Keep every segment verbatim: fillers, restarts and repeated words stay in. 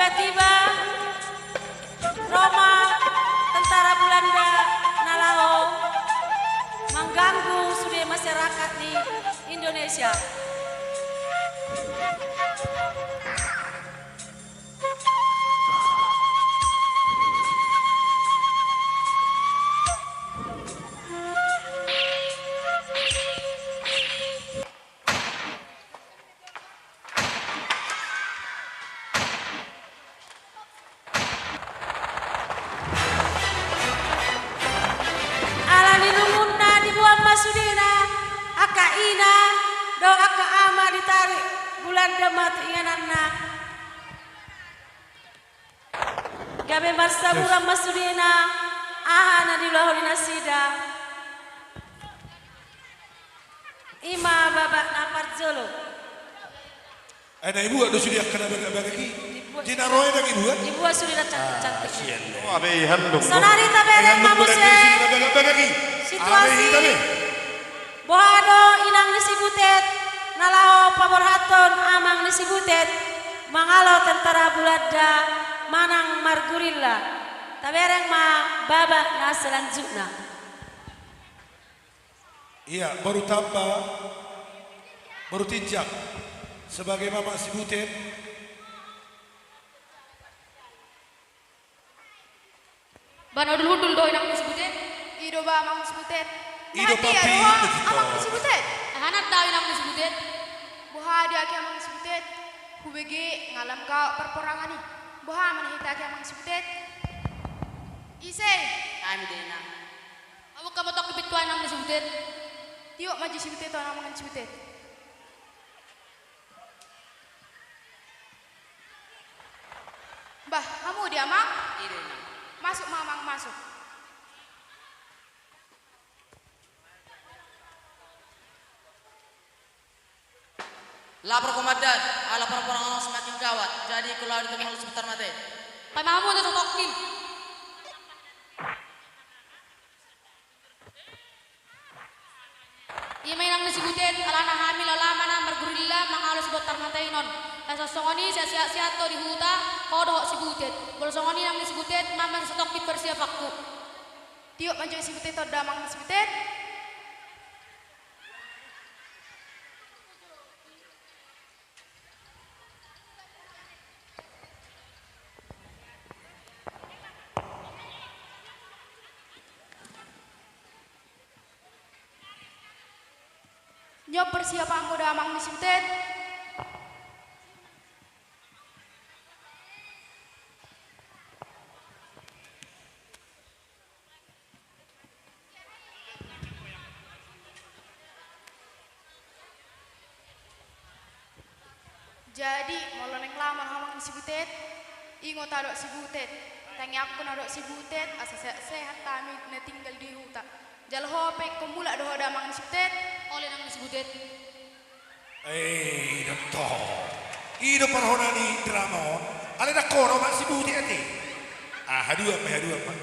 Tiba-tiba ro ma tentara Bulanda na laho mangganggu sude masyarakat di Indonesia. Ala ni rungunna diboan ma sudena angka ina dohot angka ama, ditarik Bulanda ma tu ingananna. Gabe marsaburan ma sudena aha na diulahon ni nasida. I ma babak na parjolo. Ai na ibuat do sude angka na bagak-bagak i. Dibuat. Di na ro i ndang ibuat. Dibuat sude na cantik-cantik. Ah, sian do. Oh, abe i handuk. Sonari tabereng ma muse situasi. Boha do inang ni si Butet na laho paborhathon amang ni si Butet mangalo tentara Bulanda manang margurilla. Tabereng ma babak na selanjutna. Ia, boru Tamba, boru Tinjak, sebagai mamak si Butet. Ba na hundul-hundul do inang ni si Butet? I do ba amang ni si Butet. I do papi, amang ni si Butet. Aha na dao inang ni si Butet? Boha di aki amang ni si Butet? Hubege nga lam gaok parporangan i. Boha ma na hita aki amang ni si Butet? Ise? Hami do inang. Abu kamu tok pintu inang ni si Butet. Tiop ma jo si Butet on amang ni si Butet. Bah, hamu do amang? I do inang. Masuk ma amang, masuk. Lapor komandan, ala parporangan on semakin gawat, jadi kulahi di tempat hospital mate. Paima hamu na sotongkin. I ma inang ni si Butet, alana hami laho lamana margurilla mangalo si Bontar Mata i non. Asa songon i, sehat-sehat do di huta ho dohot si Butet. Molo songon i inang ni si Butet, mamang sotongkin persiapanku. Tiop ma jo si Butet on da amang ni si Butet. Nyo persiapanmu da amang ni si Butet. Jadi molo naeng lamana amang ni si Butet, ingot adok si Butet. Tangiangkon adok si Butet asa sehat-sehat hami na tinggal di huta. Jala ho pe ingkon mulak do ho da amang ni si Butet. Olo inang ni si Butet. Eh, i do tong. I do parhona ni drama on. Alai ndang ho do amang si Butet ate. Ah, haduan ma, haduan ma.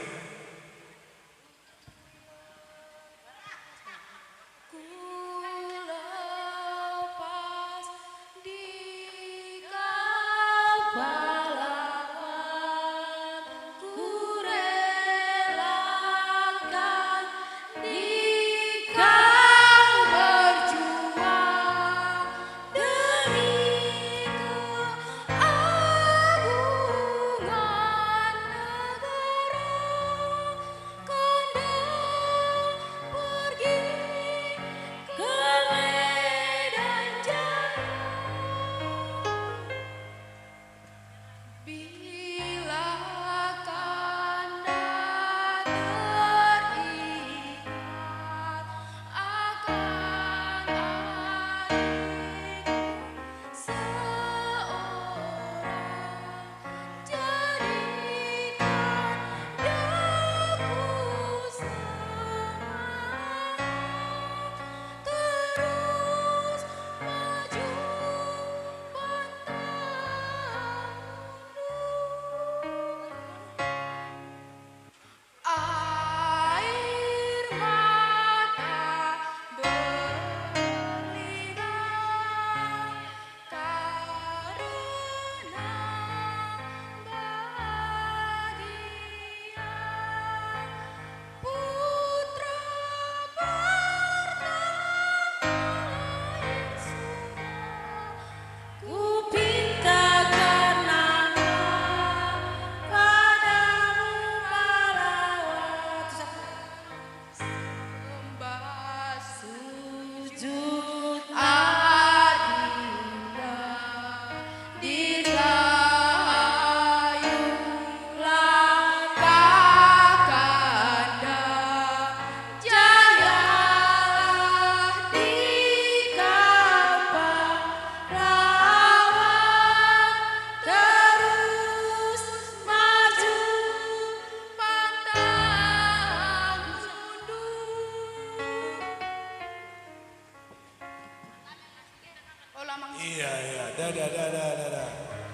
Da, da, da, da, da.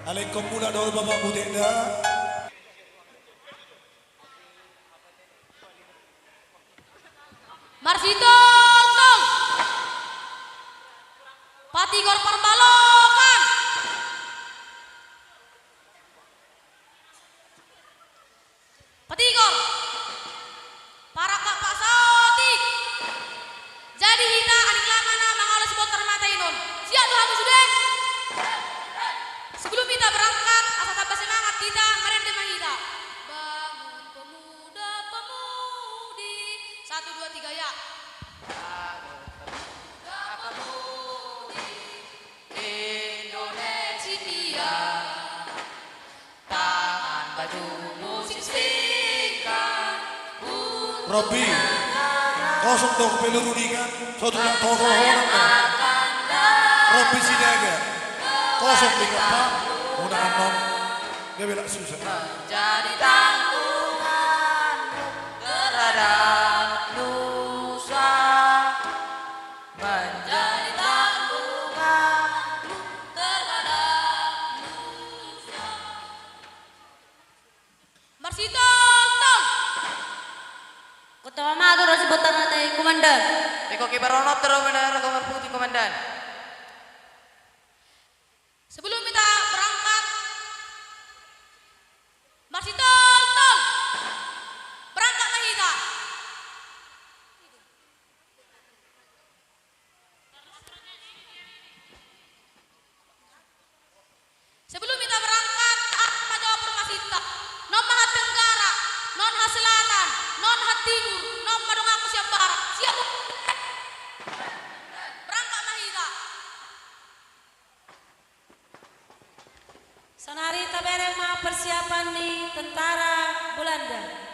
Alai ingkon mulak do bapakmu, Tek, da. Marsitoltol. Patigor parbalokan. Patigor. Parangkat pasaotik. Jadi hita anak lamana mangalo si Bontar Mata i non. Siap do hamu sude? Sebelum hita berangkat, asa tamba semangat hita, marende ma hita. Bangun pemuda-pemudi. Satu, dua, tiga, ya. Bangun pemuda-pemudi Indonesia. Tangan batu musik singkat. Robby, kosong do peluru nian, so tulang toho honang do. Robby Sinaga, kosong nian, Pak. Unang annon, gabe lak susah. Menjadi tanggungan terhadap nusa. Menjadi tanggungan terhadap nusa. Marsitoltol. Kota Mamago ro si Bontar Mata i, Komandan. Iko kibar onot ro menara Komarputi, Komandan. Sebelum hita berangkat, marsitoltol. Berangkat ma hita. Sebelum hita berangkat, taat ma jawab formasinta. Non ma hatenggara, non haselatan, non hatimur, non ma donganku sian barat. Siap? Berangkat ma hita. Saonari tabereng ma persiapan ni tentara Belanda.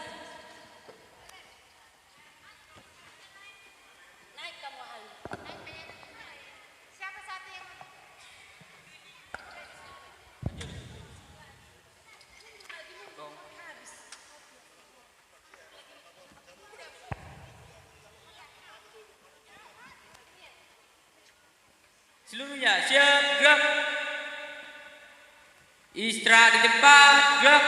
Seluruhnya siap, gerak. Istirahat di tempat, gerak.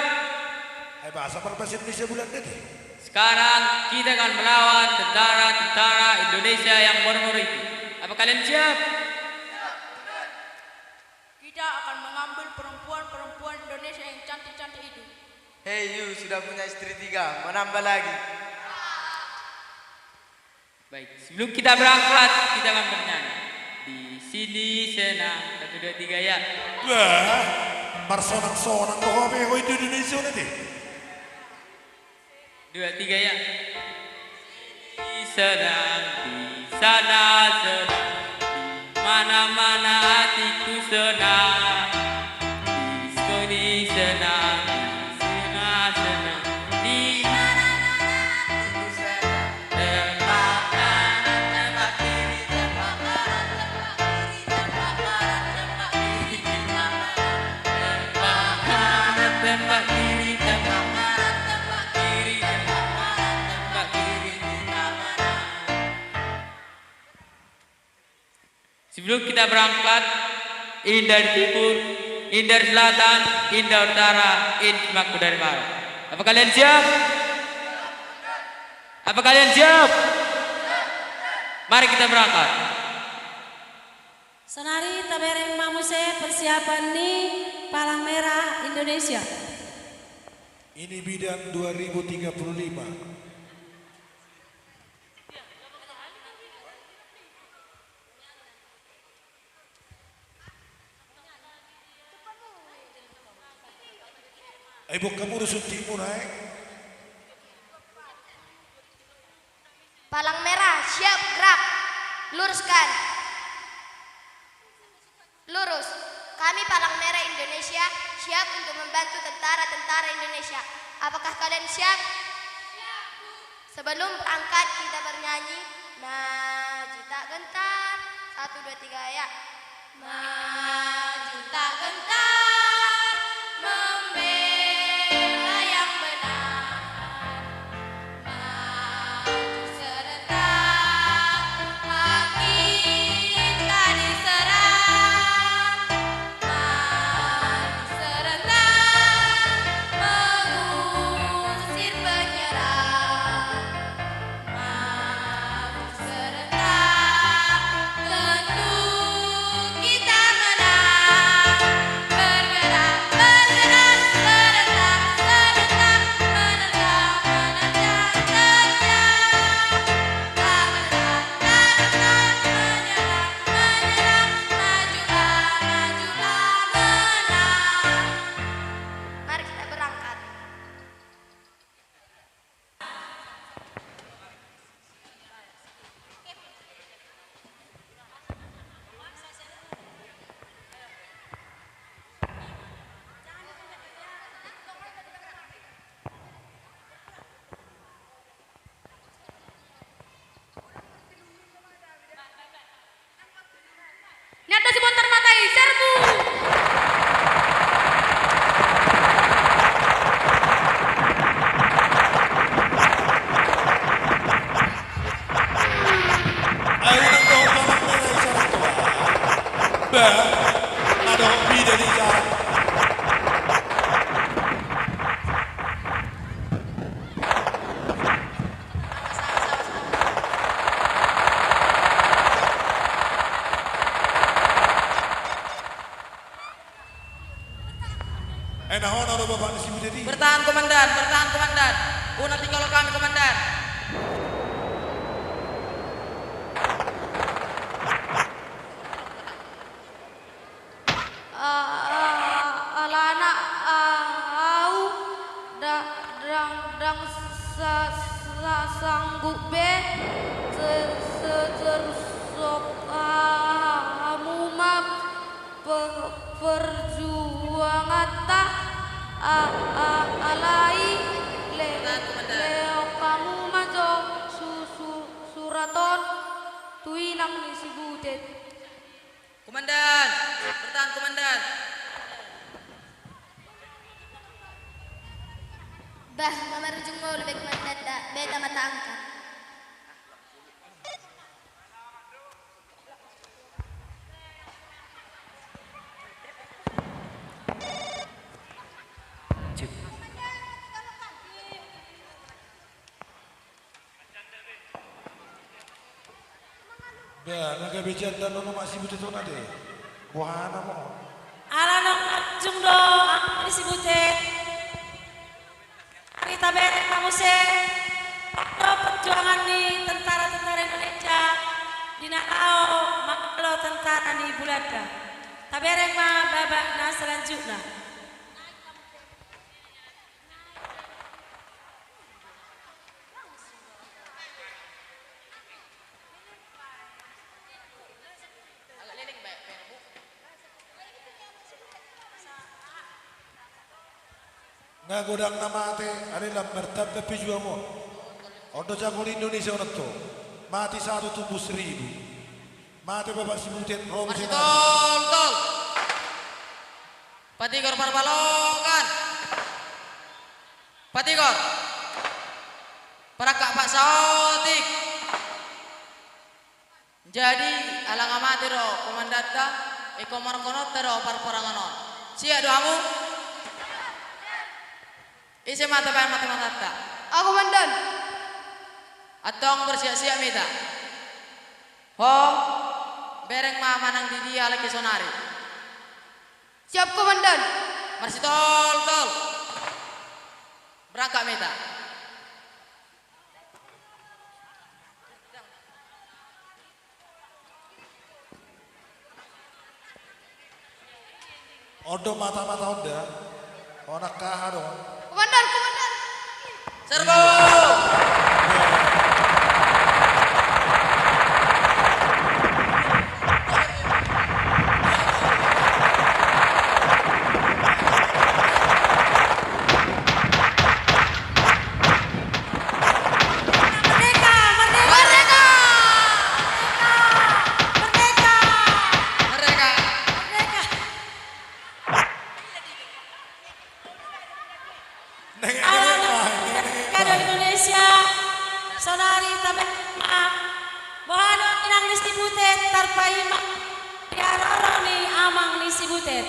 Ai boasa marpasian ni sebulan nanti? Sekarang kita akan melawan tentara-tentara Indonesia yang moro-moro itu. Apa kalian siap? Kita akan mengambil perempuan-perempuan Indonesia yang cantik-cantik itu. Hei, you sudah punya istri tiga, mau nambah lagi? Baik, sebelum kita berangkat, kita akan bernyanyi. Di sini senang. Satu, dua, tiga, ya. Wah, marsonang-sonang do ho be ho Indonesia nanti. Dua, tiga, ya. Di sini senang, di sana senang, di mana-mana hatiku senang. Di sini senang, di sana senang, di mana-mana hatiku senang. Tembak kanan, tembak kiri, tembak kanan, tembak kiri, tembak kanan, tembak kiri, tembak kanan. Tembak kanan, tembak kiri, tembak kanan, tembak kiri, tembak kanan, tembak kiri, tembak kanan. Sebelum kita berangkat, ini dari timur, ini dari selatan, ini dari utara, ini cuma dari barat. Apa kalian siap? Apa kalian siap? Mari kita berangkat. Saonari tabereng ma muse persiapan ni Palang Merah Indonesia. Ini bidan dua ribu tiga puluh lima. Ai bongka muru suntikmuna, eh. Palang merah, siap gerak. Luruskan. Lurus. Kami Palang Merah Indonesia siap untuk membantu tentara-tentara Indonesia. Apakah kalian siap? Siap, Bu. Sebelum berangkat kita bernyanyi, maju tak gentar. Satu, dua, tiga, ya. Maju tak gentar, membela yang benar. Maju serentak, hak kita diserang. Tarmatai, serbu! Ai unang dohot pamak merah i sarat tua. Bah, na dohot bida di jalan. Eh, na hona do bapak ni si Butet i. Bertahan, Komandan, bertahan, Komandan. Unang tinggalhon kami, Komandan. A-, a-, alana, a-, au nda-, ndang, ndang sa-, sa-, sanggup be se-, se-, sersop ha-, hamu ma pe-, perjuanganta, a-, a-, alai le-, lehon hamu ma jo su-, su-, surat on tu inang ni si Butet. Komandan, bertahan, Komandan. Bah, ma marujung molo be, Komandan, da, beta ma taangkat. Bah, na gabe janda on ma si Butet on ate. Boha nama on? Ala naung marujung do anak ni si Butet. Ari tabereng ma muse do perjuangan ni tentara-tentara Indonesia di na laho mangalo tentara ni Bulanda. Tabereng ma babak na selanjutna. Nga godang na mate, alai lam martamba pe juaon. On do jago ni Indonesia on antong. Mati satu tumbuh seribu. Mate bapak si Butet, ro muse. Masitoltol. Patigor parbalokon. Patigor. Parangkak pasaotik. Jadi, ala nga mate do komandanta, ingkon marhononta do parporangan on. Siap do hamu? Ise ma tabaen mata-matanta? Au, Komandan. Antong bersiap-siap ma hita. Ho, bereng ma manang di dia halak i sonari. Siap, Komandan. Marsitoltol. Berangkat ma hita. On do mata-mata on da. On angka aha do on? Komandan, Komandan. Serbu! Merdeka! Merdeka! Merdeka! Merdeka! Merdeka! Ala naung merdeka do Indonesia, sonari tabereng ma boha do inang ni si Butet tarpaima di haroro ni amang ni si Butet.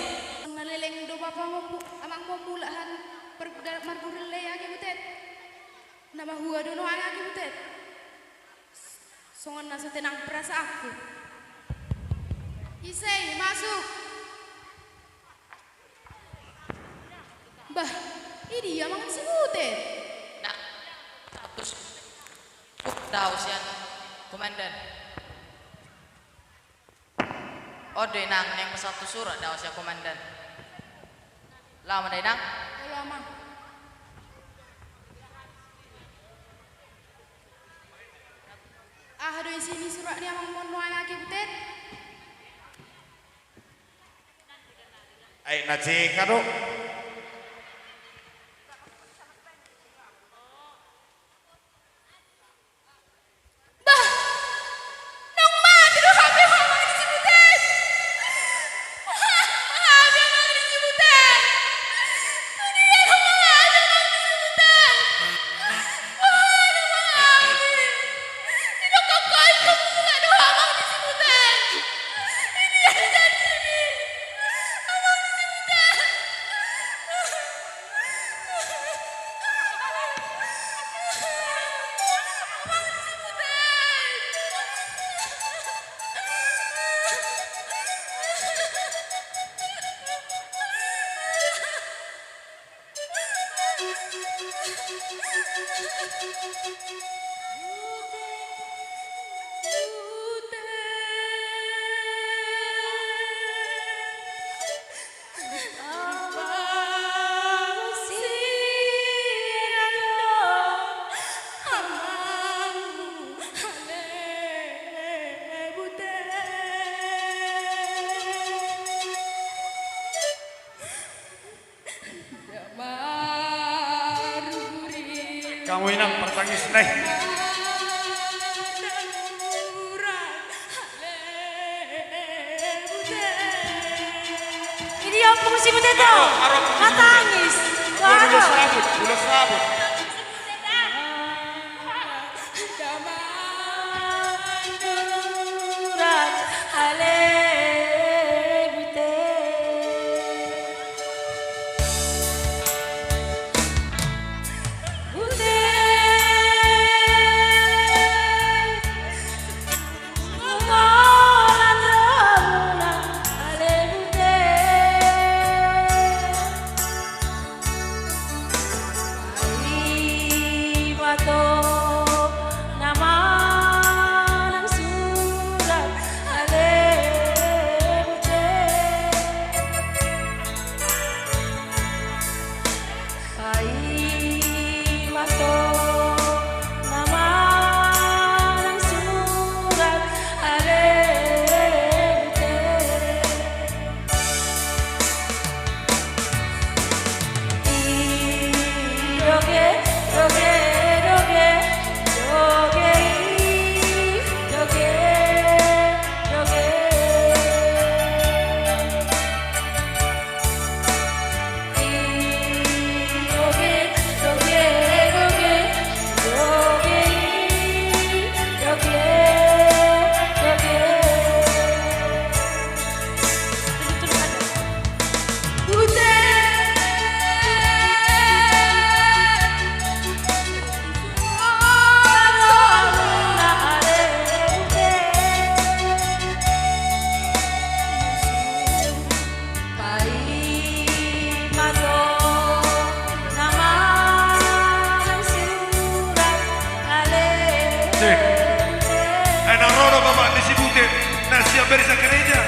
Na leleng do bapa mambu-, amang mambulat han per-, da-, margurillei ake Butet. Na mahua do nuaeng ake Butet. Songon na so tenang perasaanku. Ise i, masuk. Bah, i dia amang ni si Butet? Na, terus, uh, dao sian komandan. On do inang, naeng pasahat tu surat dao sian komandan. Laho ma da inang. Laho ma. Aha do isi ni surat ni amang on nuaeng ake Butet? Ai na ceka do. Bah, naung mate do hape amang ni si Butet. Hamu inang, partangisna i. Ini ompung si Bute do. Aro, aro, ompung si Bute. Matangis. Ulos sabut, ulos sabut. Ai na ro do bapak ni si Bute na sian barisan gereja.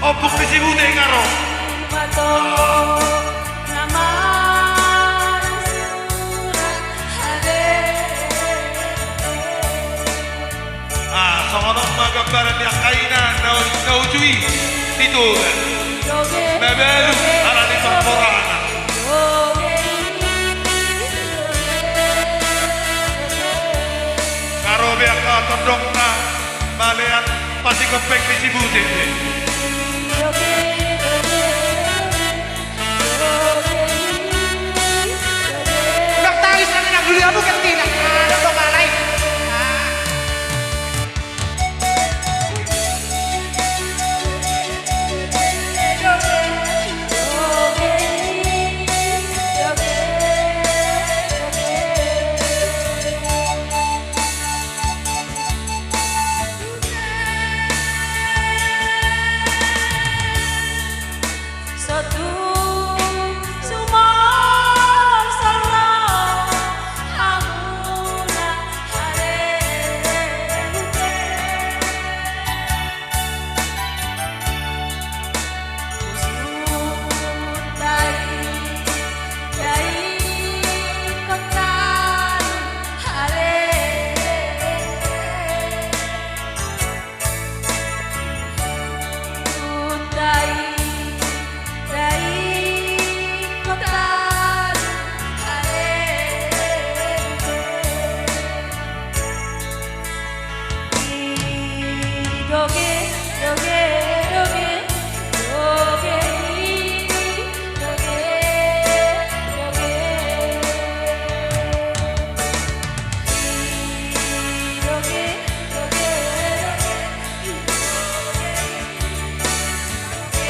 Ompung ni si Bute nga ro. Ah, songon on ma gambaran ni angka ina na, na uju i di Toga. Mabalu ala ni parporana. Nga ro be angka tondongna malean pasikompeng ni si Bute. Unang tangis, nang inang, dulu amu ganti, nang. Ah, dong, dong, alai. Ah.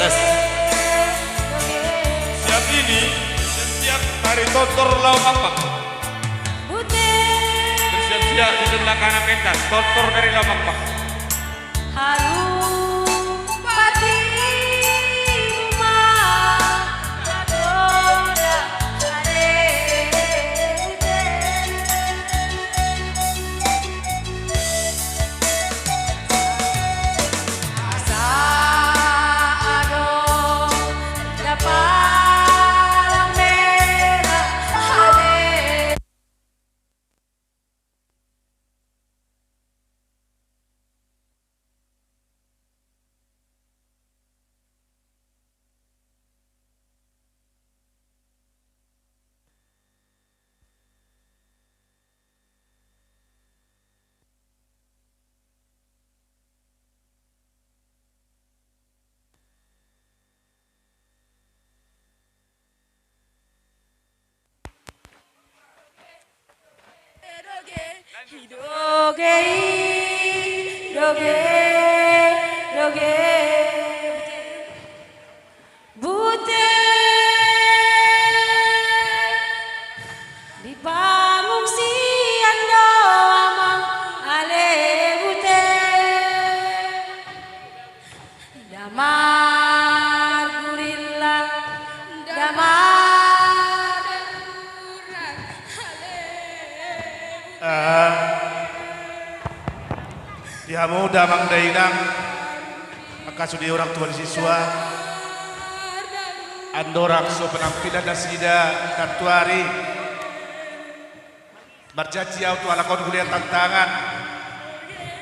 Tes. Siap ini, siap-siap, mari tortor laho mangpang. Bersiap-siap di sebelah kanan pentas, tortor dari laho mangpang. Haru pati ma adoda are. Doge i, doge, doge. Bute di pangungsian do amang ale bute. Damar gurilla, damar darurat ale bute. Ah. Di hamu damang dainang, angka sude orang tua ni siswa, andorang so penampilan nasida nantuari, marjanji au tu halak on hulean tantangan.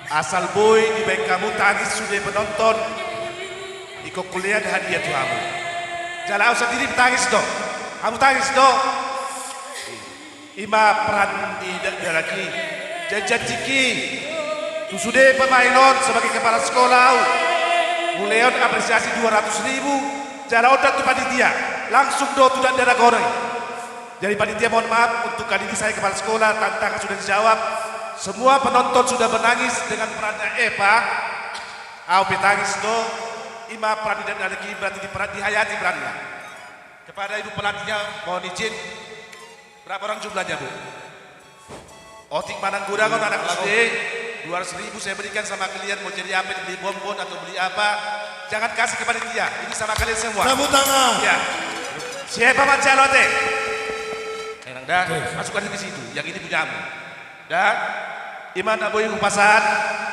Asal boi dibaen hamu tangis sude penonton, ingkon hulean hadiah tu hamu. Jala au sandiri tangis do. Hamu tangis do. I ma peran ni da-, dakdanak i. Janjingki tu sude pemain on sebagai kepala sekolah au hulehon apresiasi dua ratus ribu, jala on ndang tu panitia, langsung do tu dakdanak on i. Jadi panitia mohon maaf, untuk kali ini saya kepala sekolah, tantangan sudah dijawab. Semua penonton sudah menangis dengan perannya Eva. Au pe tangis do. I ma peran ni dakdanak i, berarti diperan, dihayati peranna. Kepada ibu pelatihnya mohon izin. Berapa orang jumlahnya, Bu? Otik manang godang on anak S D, dua ratus ribu saya berikan sama kalian, mau jadi apa, beli bonbon atau beli apa, jangan kasih ke panitia, ini sama kalian semua. Tepuk tangan. Ya. Siapa mancalo ate? Enang dah, masukkan di situ, yang ini punyamu. Dan i ma na boi hupasahat,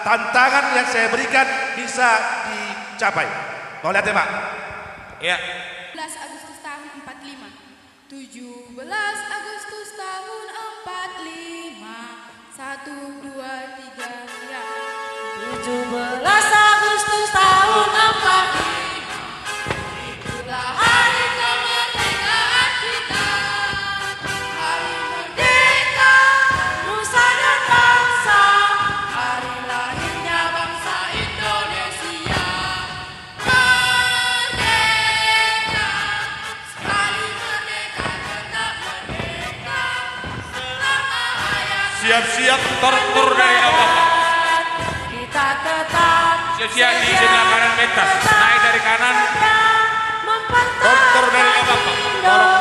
tantangan yang saya berikan bisa dicapai. Mauliate, Pak. Ya. Tujuh belas Agustus tahun empat lima. Tujuh belas Agustus tahun empat lima. Satu, dua, tiga, ya. Tujuh belas Agustus tahun empat lima. Itulah hari kemerdekaan kita. Hari merdeka nusa dan bangsa. Hari lahirnya bangsa Indonesia. Merdeka. Siap-siap, tortor dari abang. Siap-siap di sebelah kanan pentas. Naik dari kanan. Tortor dari abang. Tortor.